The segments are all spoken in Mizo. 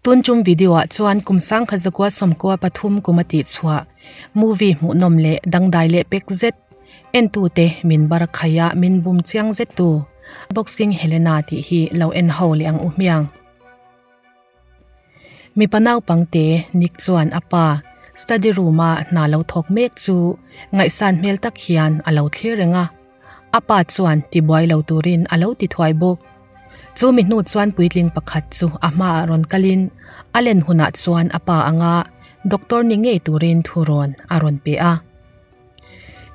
Tun tum video ah chuan kum sangkhat zakua sawmkua pathum kum a tih chhuah movie hmuhnawm leh dangdai leh pek zet entute min bar khaih a min bum chiang zet tu Boxing Helena tih hi lo en ho leh ang u hmiang. Mipa naupangte Nick chuan a pa study room a hna lo thawk mek chu ngaihsan hmel tak hian a lo thlir reng a. A pa chuan tibuai lo turin a lo ti thuai bawk. Chu mi hnu chuan puitling pakhat chu a hmaah rawn kalin a len hunah chuan a pa anga doctor ni ngei turin thu rawn a rawn pe a.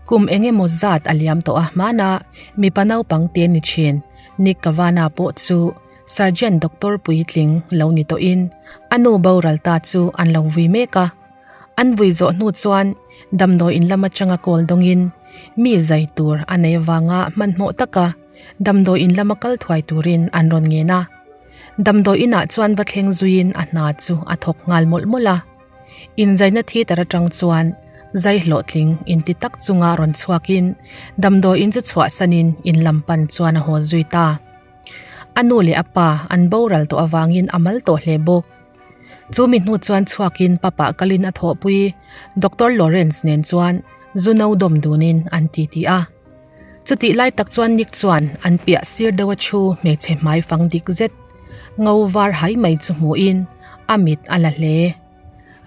Kum eng emaw zat a liam tawh a hmana mipa naupang te ni thin Nick Kavanagh pawh chu Surgeon doctor puitling lo ni tawhin a nu boral ta chu an lo vui mek a. An vui zawh hnu chuan damdawi in lam atanga kawl dawngin mi zai tur a nei avanga hmanhmawh taka damdawi in lama kal thuai turin an rawn ngen a. Damdawi inah chuan va thleng zuiin a hna chu a thawk nghal mawlh mawlh a. Inzaina theatre atang chuan zai hlawhtling inti tak chunga rawn chhuakin damdawi in chu chhuahsanin in lam pan chuan a haw zui ta. A nu leh a pa an boral tawh avangin a mal tawh hle bawk. Chu mi hnu chuan chhuakin papa kalin a thawhpui Doctor Lawrence nen chuan zu no dawm dunin an ti ti a. Chutih lai tak chuan Nick chuan an piah sir deuh a thu hmeichhe hmai fang dik zet ngo var hai mai chu hmuhin a mit a la hle.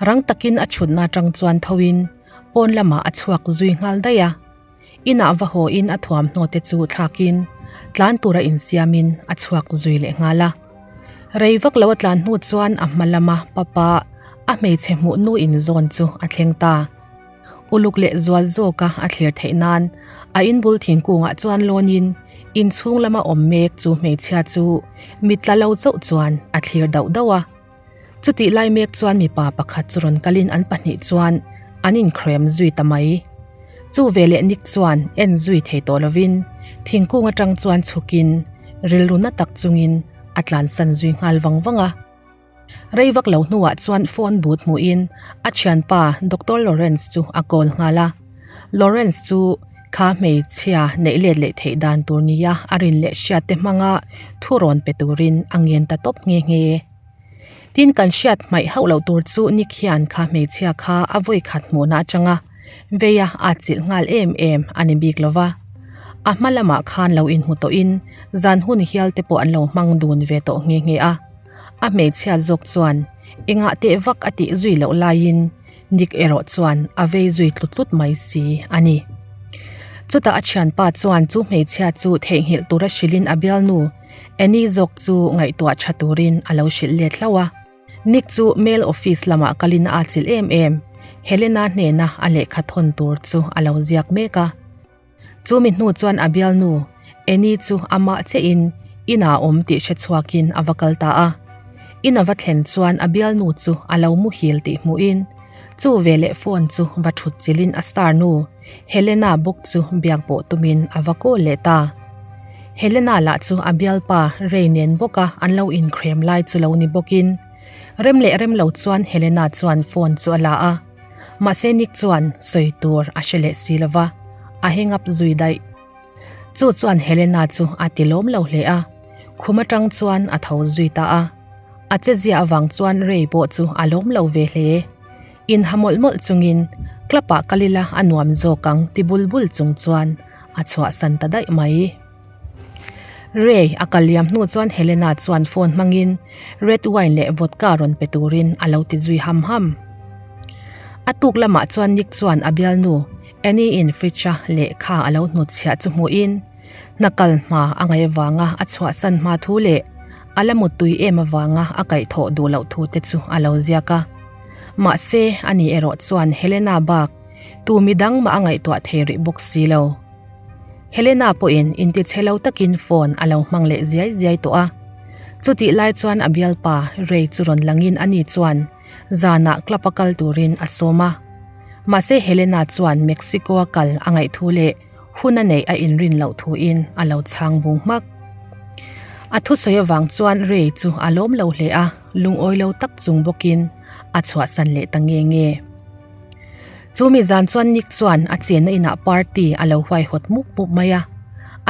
Rang takin a chhutna atang chuan thoin pawn lamah a chhuak zui nghal daih a. Inah va hawiin a thuamhnaw te chu thlakin tlan tura insiamin a chhuak zui leh nghal a. Rei vak lo a tlan hnu chuan a hma lama papa a hmeichhe hmuh nu inzawn chu a thleng ta. Uluk leh zual zawka a thlir theih nan a inbul thingkungah chuan lawnin inchhung lama awm mek chu hmeichhia chu mit tla lo chauh chuan a thlir dauh dauh a. Chutih lai mek chuan mipa pakhat chu rawn kalin an pahnih chuan an inkhraem zui ta mai. Chu veleh Nick chuan en zui thei tawh lovin thingkung atang chuan chhukin rilru na tak chungin a tlansan zui nghal vang vang a. Rei vak lo hnuah chuan phone but hmuhin a thianpa Doctor Lawrence chu a call nghal a. Lawrence chu kha hmeichhia neih let leh theih dan tur nia a rin leh hriat te hmanga thu rawn pe turin a ngen ta tawp nghe nghe. Tin kan hriat hmaih hauh loh tur chu Nick hian kha hmeichhia kha a vawi khat hmuhna atanga veia a chilh nghal em em a ni bik lova. A hma lamah khan lo inhmu tawhin zan hun hial te pawh an lo hmang dun ve tawh nghe nghe a. A hmeichhia zawk chuan engah teh vak a tih zui loh laiin Nick erawh chuan a vei zui tlut tlut mai si a ni. Chutah a thianpa chuan chu hmeichhia chu theihnghilh tura hrilhin a bialnu Annie zawk chu ngaihtuah tha turin a lo hrilh let hlauh a. Nick chu mail office lamah kalin a chilh em em. Helena hnena a lehkha thawn tur chu a lo ziak mek a. Chu mi hnu chuan a bialnu Annie chu amah chiahin inah a awm tih hre chhuakin a va kal ta a. In a va thlen chuan a bialnu chu a lo muhil tih hmuhin chu veleh phone chu va thut chilhin a star nu Helena bawk chu biak pawh tumin a va kawl leh ta. Helena lah chu a bialpa Ray nen bawka an lo inkrem lai chu lo ni bawkin rem leh rem lo chuan Helena chuan phone chu a la a. Mahse Nick chuan sawi tur a hre leh si lova, a hang up zui daih. Chu chuan Helena chu a ti lawm lo hle a, khum atang chuan a tho zui ta a. A che ziah avang chuan Ray pawh chu a lawm lo ve hle. In ha mawlh mawlh chungin club ah kal ila a nuam zawk ang ti bul bul chung chuan a chhuahsan ta daih mai. Ray a kal liam hnu chuan Helena chuan phone hmangin red wine leh vodka rawn pe turin a lo ti zui ham ham. A tuk lamah chuan Nick chuan a bialnu Annie in fridge a lehkha a lo hnutchhiah chu hmuhin hna kal hma a ngaih avanga a chhuahsan hma thu leh a la muttui em avanga a kaihthawh duh loh thu te chu a lo ziak a. Mahse ani erawh chuan Helena bak tu midang mah a ngaihtuah thei rih bawk si lo. Helena pawhin intichhe lo takin phone a lo hmang leh ziai ziai tawh a. Chutih lai chuan a bialpa Ray chu rawn langin ani chuan zanah club a kal turin a sawm a. Mahse Helena chuan Mexico a kal a ngaih thu leh hun a neih a inrin loh thuin a lo chhang bung hmak. A thusawi avang chuan Ray chu a lawm lo hle a, lungawi lo tak chung bawkin a chhuahsan leh ta nge nge. Chu mi zan chuan Nick chuan a chenna inah party a lo huaihawt mup mup mai a.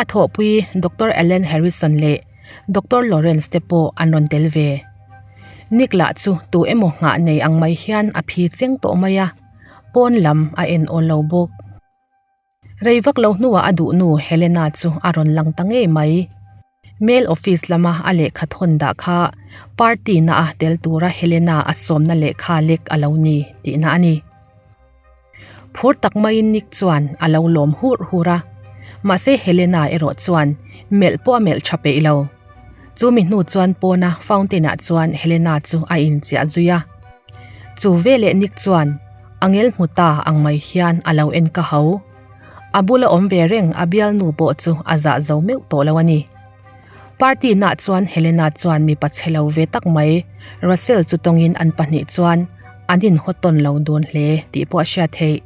A thawhpui Doctor Alan Harrison leh Doctor Lawrence te pawh an rawn tel ve. Nick lah chu tu emaw nghah nei ang mai hian a phi cheng tawh mai a, pawn lam a en awl lo bawk. Rei vak lo hnuah a duhnu Helena chu a rawn lang ta ngei mai. Mail office lama a lehkha thawn dah kha party na a tel tura Helena a sawmna lehkha lek a lo ni tihna a ni. Phur tak maiin Nick chuan a lo lawm hur hur a, mahse Helena erawh chuan melh pawh a melh tha peih lo. Chu mi hnu chuan pawna fountain ah chuan Helena chu a inchiah zui a. Chu veleh Nick chuan a ngel hmu ta ang mai hian a lo en ka ho. A bula awm ve reng a bialnu pawh chu a zah zo meuh tawh lo a ni. Party nah chuan Helena chuan mipa chhe lo ve tak mai Russell chu tawngin an pahnih chuan an inhaw tawn lo dun hle tih pawh a hriat theih.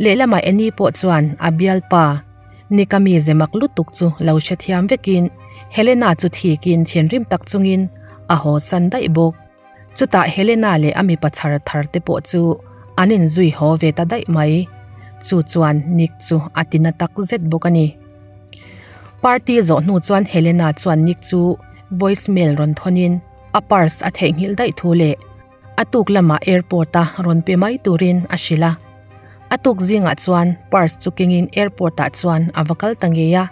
Lehlamah Annie pawh chuan a bialpa Nika mi ze mak lutuk chu lo hrethiam vekin Helena chu thikin thinrim tak chungin a haw san daih bawk. Chutah Helena leh a mipa chhar thar te pawh chu an inzui haw ve ta daih mai. Chu chuan Nick chu a ti na tak zet bawk a ni. Party zawh hnu chuan Helena chuan Nick chu voice mail rawn thawnin a purse a theihnghilh daih thu leh a tuk lamah airport a rawn pe mai turin a hrilh a. A tuk zingah chuan purse chu kengin airport ah chuan a va kal ta ngei a.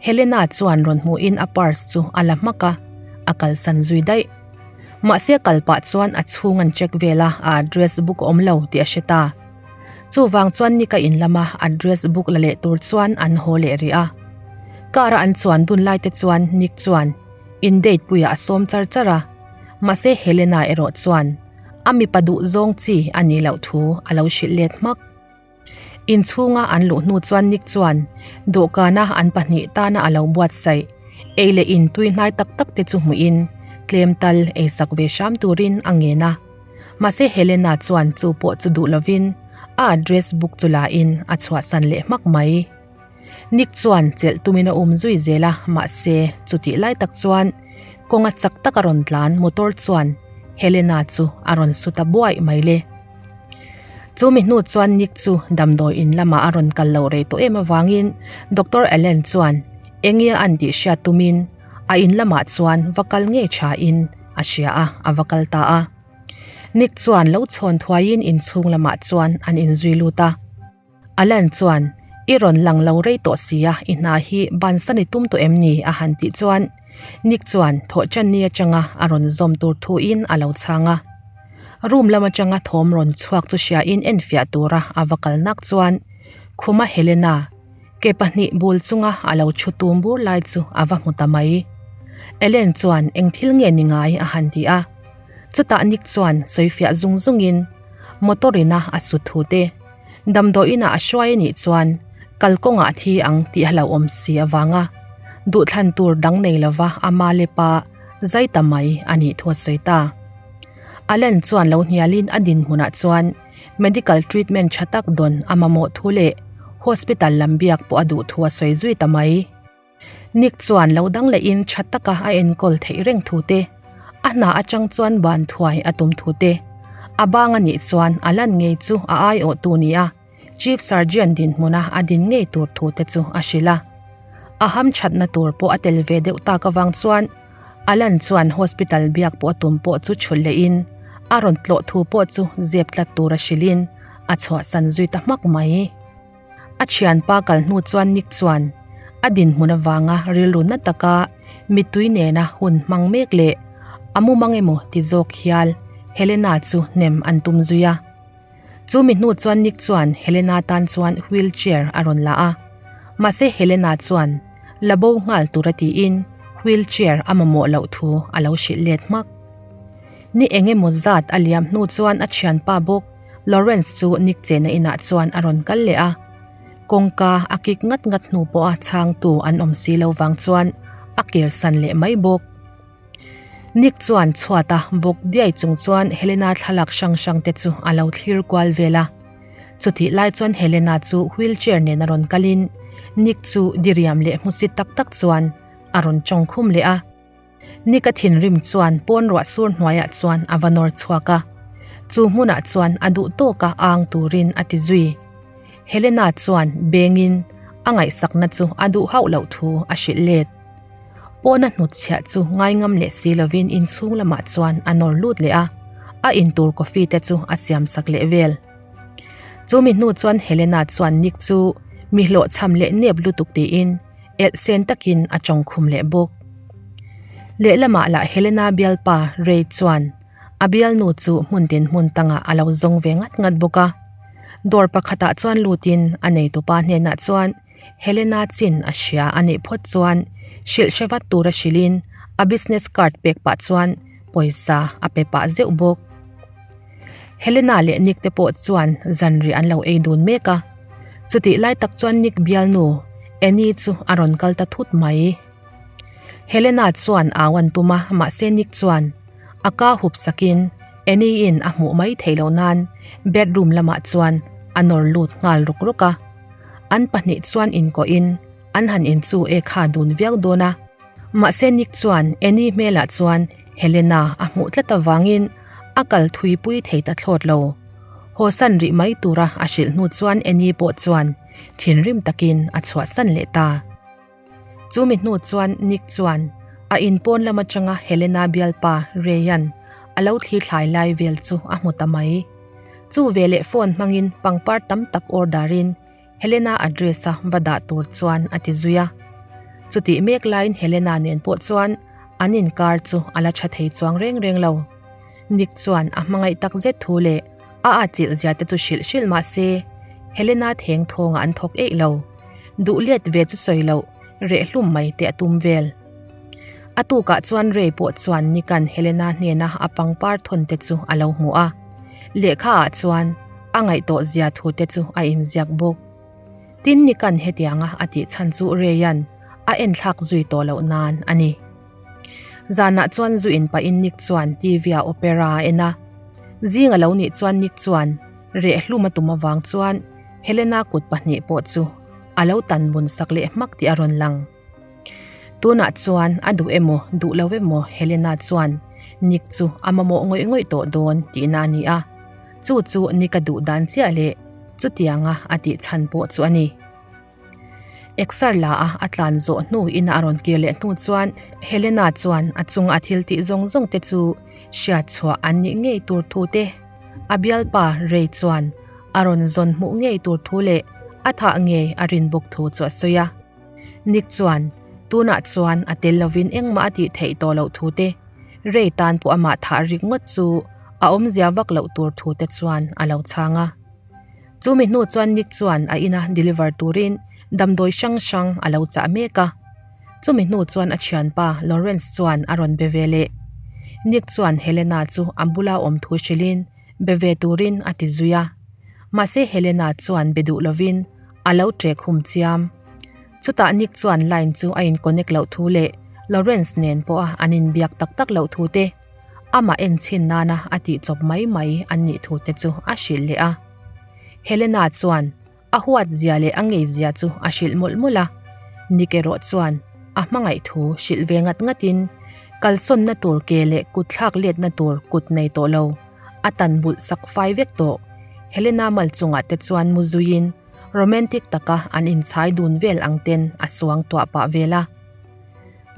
Helena chuan rawn hmuhin a purse chu a la hmak a, a kalsan zui daih. Mahse a kal pah chuan a chhung an check vel a, a address book a awm lo tih a hre ta. Chuvang chuan Nika in lama address book la leh tur chuan an haw leh rih a. Car a an chuan dun lai te chuan Nick chuan in date puiah a sawm char char a, mahse Helena erawh chuan a mipa duh zawng chi a nih loh thu a lo hrilh let hmak. Inchhunga an luh hnu chuan Nick chuan dawhkana an pahnih tana a lo buatsaih ei leh in tui hnai tak tak te chu hmuhin tlem tal ei sak ve hram turin a ngen a. Mahse Helena chuan chu pawh chu duh lovin a address book chu la in a chhuahsan leh hmak mai. Nick chuan chelh tumin a um zui zel a, mahse chutih lai tak chuan kawnga chak taka rawn tlan motor chuan Helena chu a rawn su ta buaih mai le. Chu mi hnu chuan Nick chu damdawi in lamah a rawn kal loh rei tawh em avangin Doctor Allen chuan eng nge an tih hriat tumin a in lamah chuan va kal ngei thain a hria a, a va kal ta a. Nick chuan lo chhawn thuaiin inchhung lamah chuan an inzui lut a. Alan chuan, I rawn lang lo rei tawh si a, i hna hi bansan i tum tawh em ni? a han tih chuan Nick chuan thawhchanni atanga a rawn zawm tur thuin a lo chhang a. Room lam atanga thawm rawn chhuak chu hriain enfiah tura a va kal nak chuan Khuma Helena ke pahnih bul chunga a lo thu tum bur lai chu a va hmu ta mai. Ellen chuan eng thil nge ni ngai a han ti a. Chutah Nick chuan sawifiah zung zungin motor ina a su thu te, Damdawiinah a hruai a nih chuan kalkawngah a thi ang tih a hlauhawm si avanga duhthlan tur dang nei lova ama lepa zai ta mai a nih thu a sawi ta. Allen chuan lo hnialin a dinhmunah chuan medical treatment tha tak dawn a mamawh thu leh hospital lam biak pawh a duh thu a sawi zui ta mai. Nick chuan lo dang lehin tha taka a enkawl theih reng thu te, a hna atang chuan ban thuai a tum thu te, a bang a nih chuan a lan ngei chu a aiawhtu nia Chief Surgeon dinhmuna a din ngei tur thu te chu a hrilh a. A hamthatna tur pawh a tel ve deuh tak avang chuan Alan chuan hospital biak pawh a tum pawh chu chhulh lehin a rawn tlawh thu pawh chu zep tlat tur a hrilhin a chhuahsan zui ta hmak mai. A thianpa kal hnu chuan Nick chuan a dinhmun avanga rilru na taka mittui nena hun hmang mek leh a mumang emaw ti zawk hial Helena chu hnem an tum zui a. Chu mi hnu chuan Nick chuan Helena tan chuan wheel chair a rawn la a. Mahse Helena chuan la bo nghal tura tiin wheel chair a mamawh loh thu a lo hrilh let hmak. Ni eng emaw zat a liam hnu chuan a thianpa bawk Lawrence chu Nick chena inah chuan a rawn kal leh a, kawngka a kik ngat ngat hnu pawha chhangtu an awm si lo vang chuan a kir san leh mai bawk. Nick chuan chhuata bawk diai chung chuan Helena thlalak hrang hrang te chu a lo thlir kual vel a. Chutih lai chuan Helena chu wheelchair nen a rawn kalin Nick chu diriam leh hmusit tak tak chuan a rawn tawng khum leh a. Nika thinrim chuan pawn ruah sur hnuaiah chuan a va nawr chhuak a, chu hmunah chuan a duh tawka ang turin a ti zui. Helena chuan bengin a ngaihsakna chu a duh hauh loh thu a hrilh let. Pawna hnutchhiah chu ngaingam leh si lovin inchhung lamah chuan a nawr lut leh a, a intur coffee te chu a siamsak leh vel. Chumi hnu chuan Helena chuan Nick chu mi hlawhchham leh nep lutuk tiin elh sen takin a tawng khum leh bawk. Lehlamah lah Helena bialpa Ray chuan a bialnu chu hmun tin hmun tangah a lo zawng ve ngat ngat bawk a. Dawr pakhatah chuan lutin a neitupa hnenah chuan Helena chin a hria a nih phawt chuan hrilh hre vat tura hrilhin a business card pek pah chuan pawisa a pe pah zeuh bawk. Helena leh Nick te pawh chuan zanriah an lo ei dun mek a, chutih lai tak chuan Nick bialnu Annie chu a rawn kal ta thut mai. Helena chuan au an tum a, mahse Nick chuan a ka hup sakin Annie in a hmuh mai theih loh nan bedroom lamah chuan a nawr lut nghal ruk ruk a. An pahnih chuan inkawhin an han inchu e kha dun viau dawn a. Mahse Nick chuan Annie hmelah chuan Helena a hmuh tlat avangin a kal thui pui thei ta thlawt lo. Haw san rih mai tura a hrilh hnu chuan Annie pawh chuan thinrim takin a chhuahsan leh ta. Chumi hnu chuan Nick chuan a inpawn lam atanga Helena bialpa Ryan a lo thli thlai lai vel chu a hmu ta mai. Chu veleh phone hmangin pangpar tam tak order in Helena address a va dah tur chuan a ti zui a. Chutih mek laiin Helena nen pawh chuan an inkar chu a la tha thei chuang reng reng lo. Nick chuan a hmangaih tak zet thu leh a atchilh zia te chu hrilh hrilh mah se Helena theng thawngah an thawk eih lo. Duh let ve chu sawi loh, reh hlum mai te a tum vel. A tukah chuan Ray pawh chuan Nick-a'n Helena hnena a pangpar thawn te chu a lo hmu a. Lehkha ah chuan a ngaihtuah zia thu te chu a inziak bawk. Tin Nick-a'n hetianga a tih chhan chu Ray-a'n a enthlak zui tawh loh nan a ni. Zanah chuan zu in pahin Nick chuan TV ah opera a en a. Zing a lo nih chuan Nick chuan reh hlum a tum avang chuan Helena kut pahnih pawh chu a lo tan bun sak leh hmak tih a rawn lang. Tunah chuan a duh emaw duh lo emaw Helena chuan Nick chu a mamawh ngawih ngawih tawh dawn tihna a ni a, chu chu Nick a duh dan chiah leh chutianga a tih chhan pawh chu a ni. Exer la a a tlan zawh hnu ina a rawn kir leh hnu chuan Helena chuan a chunga a thil tih zawng zawng te chu hriat chhuah an nih ngei tur thu te, a bialpa Ray chuan a rawn zawn hmuh ngei tur thu leh a thah ngei a rin bawk thu chu a sawi a. Nick chuan tunah chuan a tel lovin engmah a tih theih tawh loh thu te, Ray tan pawh amah thah rik ngawt chu a awmzia vak loh tur thu te chuan a lo chhang a. Chumi hnu chuan Nick chuan a ina deliver turin damdawi hrang hrang a lo chah mek a. Chumi hnu chuan a thianpa Lawrence chuan a rawn be ve leh. Nick chuan Helena chu a bula awm thu hrilhin be ve turin a ti zui a. Mahse Helena chuan be duh lovin a lo ṭek hum chiam. Chutah Nick chuan line chu a in connect loh thu leh Lawrence nen pawha an inbiak tak tak loh thu te, amah en chhin nana a tih chawp mai mai an nih thu te chu a hrilh leh a. Helena chuan a huat zia leh a ngei zia chu a hrilh mawlh mawlh a, Nick erawh chuan a hmangaih thu hrilh ve ngat ngatin kalsawnna tur ke leh kut thlak letna tur kut nei tawh lo, a tan bulh sak fai vek tawh. Helena mal chungah te chuan mu zuiin romantic taka an inchhai dun vel ang ten a suang tuah pah vel a.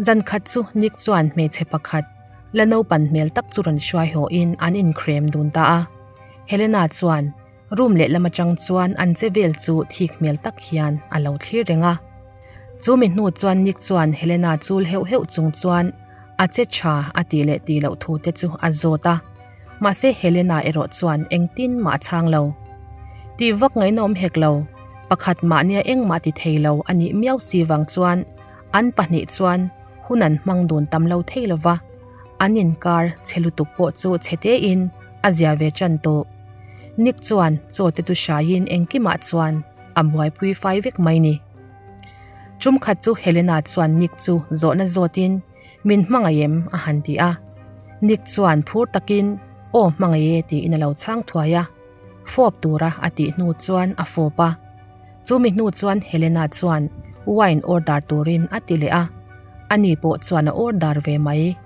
Zan khat chu Nick chuan hmeichhe pakhat la naupan hmel tak chu rawn hruai haw in an inkrem dun ta a. Helena chuan room lehlam atang chuan an che vel chu thik hmel tak hian a lo thlir reng a. Chu mi hnu chuan Nick chuan Helena chul heuh heuh chung chuan a che tha a tih leh tih loh thu te chu a zawt a. Mahse Helena erawh chuan engtin mah a chhang lo. Tih vak ngaihna awm hek lo, pakhat mahnia engmah ti thei lo a nih miau si vang chuan an pahnih chuan hun an hmang dun tam lo thei lo va, an inkar chhe lutuk pawh chu chhe tein a zia ve tan tawh. Nick chuan chaw te chu hraiin engkimah chuan a buaipui fai vek mai ni. Tum khat chu Helena chuan Nick chu zawhna zawtin min hmangaih em a han ti a. Nick chuan phur takin aw hmangaih e tiin a lo chhang thuai a. Fawp tura a tih hnu chuan a fawp a. Chumi hnu chuan Helena chuan wine order turin a ti leh a, ani pawh chuan a order ve mai.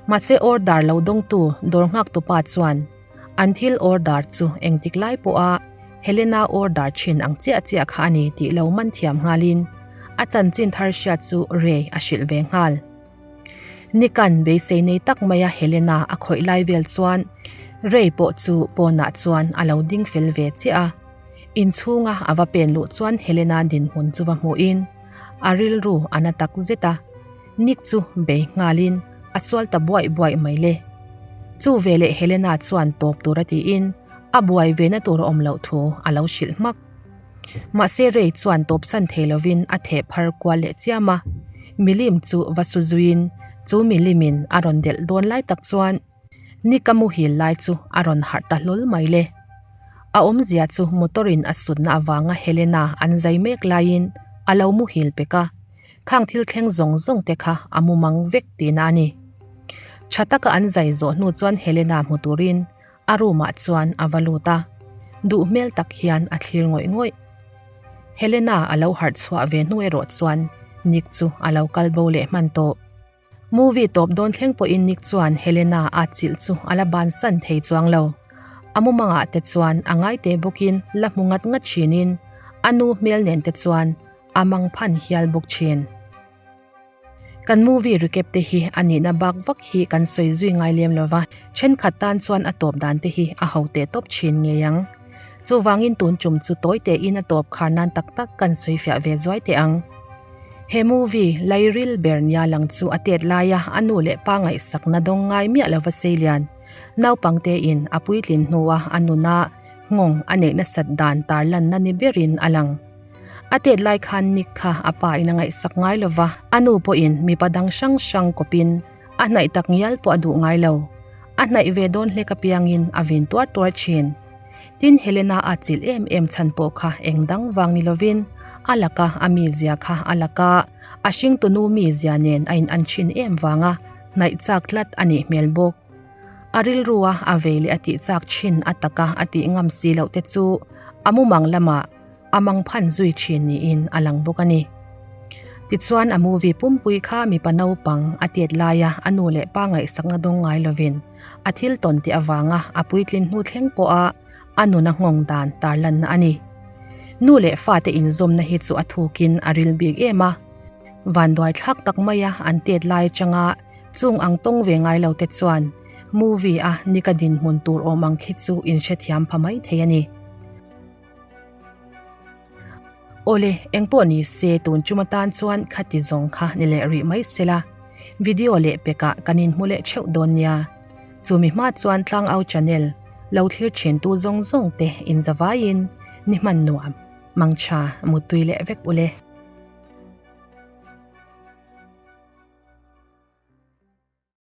Mahse order lo dawngtu dawr nghaktupa chuan an thil order chu engtik lai pawha Helena order thin ang chiah chiah kha a ni tih lo man thiam nghalin a chanchin thar hriat chu Ray a hrilh ve nghal. Nick-a'n beisei nei tak maia Helena a khawih lai vel chuan Ray pawh chu pawnah chuan a lo ding fel ve chiah a. Inchhunga a va pen luh chuan Helena dinhmun chu va hmuhin a rilru a na tak zet a. Nick chu bei nghalin a sual ta buaih buaih mai le. Chu veleh Helena chuan tawp tur a tiin a buai ve na tur a awm loh thu a lo hrilh hmak. Mahse Ray chuan tawpsan thei lovin a theh phar kual leh chiam a, milim chu va su zuiin chu milimin a rawn delh dawn lai tak chuan Nick a muhil lai chu a rawn harh ta hlawl mai le. A awmzia chu motor in a sutna avanga Helena an zai mek laiin a lo muhil pek a, khang thil thleng zawng zawng te kha a mu mang vek tihna a ni. Tha taka an zai zawh hnu chuan Helena hmu turin A room ah chuan a va lut a, duh hmel tak hian a thlir ngawih ngawih. Helena a lo harh chhuah ve hnu erawh chuan Nick chu a lo kal bo leh hman tawh. Movie tawp dawn thleng pawhin Nick chuan Helena a chilh chu a la bansan thei chuang lo. A mumangah te chuan a ngaite bawkin la hmu ngat ngat thinin a nu hmel nen te chuan a mangphan hial bawk thin. Kan movie recap te hi a nihna bak vak hi kan sawi zui ngai lem lova, thenkhat tan chuan a tawp dan te hi a ho teh tawp thin ngei ang. Chuvangin tun tum chu tawi tein a tawp khar nan tak tak kan sawi fiah ve zuai teh ang. He movie lairil ber nia lang chu a tet laia a nu leh pa ngaihsakna dawng ngai miah lova seilian naupang tein a puitlin hnua a nuna nghawng a neih nasat dan tarlanna ni berin a lang. A tet lai khan Nick kha a pa in a ngaihsak ngai lo va, a nu pawhin mipa dang hrang hrang kawpin a hnaih tak ngial pawh a duh ngai lo. A hnaih ve dawn hlek apiangin a vin tuar tuar thin. Tin Helena a chilh em em chhan pawh kha eng dang vang ni lovin a laka a mizia kha a laka a hringtunu mizia nen a in an thin em vanga hnaih chak tlat a nih hmel bawk. A rilrua a vei leh a tih chak thin a taka a tih ngam si loh te chu a mumang lamah a mangphan zui thin niin a lang bawk a ni. Tichuan a movie pumpui kha mipa naupang a tet laia a nu leh pa ngaihsakna dawng ngai lovin a thil tawn tih avanga a puitlin hnu thleng pawha a nuna nghawng dan tarlanna a ni. Nu leh fate inzawmna hi chu a thukin a ril bik em a, vanduai thlak tak maia an tet lai atanga chung ang tawng ve ngai lo te chuan movie a nika dinhmun tur awm ang khi chu inhrethiam pha mai thei a ni. Awle, engpawh ni se tun chum atan chuan khati zawng kha ni leh rih mai sela, video leh pekah kan inhmu leh theuh dawn nia. Chumi hma chuan Tlangau channel lo thlir thintu zawng zawng te inzavaiin ni hman nuam, mangtha, muttui leh vek ule.